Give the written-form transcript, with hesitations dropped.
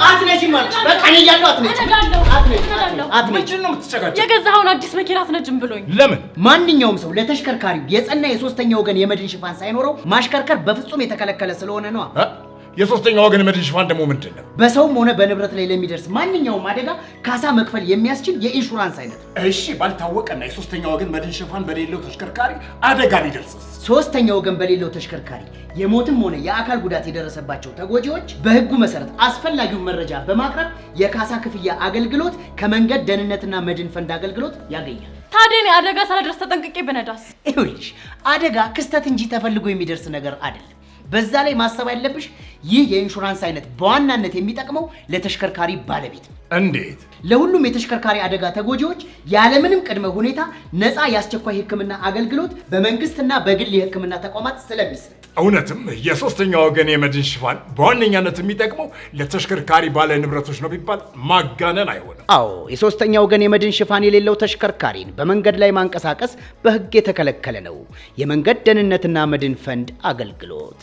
አትነጂም አልኩሽ። በቃ እኔ እያለሁ አትነጂም። እነዳለሁ፣ አትነጂም፣ እነዳለሁ። አትነጂም። ምንድን ነው የምትጨቃጨቅ? የገዛኸውን አዲስ መኪና አትነጅም ብሎኝ። ለምን? ማንኛውም ሰው ለተሽከርካሪው የጸና የሶስተኛ ወገን የመድን ሽፋን ሳይኖረው ማሽከርከር በፍጹም የተከለከለ ስለሆነ ነዋ። እ? የሶስተኛ ወገን የመድን ሽፋን ደግሞ ምንድን ነው? በሰውም ሆነ በንብረት ላይ ለሚደርስ ማንኛውም አደጋ ካሳ መክፈል የሚያስችል የኢንሹራንስ አይነት ነው። እሺ፣ ባልታወቀና የሶስተኛ ወገን መድን ሽፋን በሌለው ተሽከርካሪ አደጋ ቢደርስስ? ሶስተኛ ወገን በሌለው ተሽከርካሪ የሞትም ሆነ የአካል ጉዳት የደረሰባቸው ተጎጂዎች በሕጉ መሰረት አስፈላጊውን መረጃ በማቅረብ የካሳ ክፍያ አገልግሎት ከመንገድ ደህንነትና መድን ፈንድ አገልግሎት ያገኛል። ታዲያ እኔ አደጋ ሳላደርስ ተጠንቅቄ ብነዳስ? ይኸውልሽ፣ አደጋ ክስተት እንጂ ተፈልጎ የሚደርስ ነገር አይደለም። በዛ ላይ ማሰብ ያለብሽ ይህ የኢንሹራንስ አይነት በዋናነት የሚጠቅመው ለተሽከርካሪ ባለቤት ነው። እንዴት? ለሁሉም የተሽከርካሪ አደጋ ተጎጂዎች ያለምንም ቅድመ ሁኔታ ነፃ የአስቸኳይ ሕክምና አገልግሎት በመንግስትና በግል የሕክምና ተቋማት ስለሚሰጥ። እውነትም የሶስተኛ ወገን የመድን ሽፋን በዋነኛነት የሚጠቅመው ለተሽከርካሪ ባለ ንብረቶች ነው ቢባል ማጋነን አይሆንም። አዎ፣ የሶስተኛ ወገን የመድን ሽፋን የሌለው ተሽከርካሪን በመንገድ ላይ ማንቀሳቀስ በሕግ የተከለከለ ነው። የመንገድ ደህንነትና መድን ፈንድ አገልግሎት።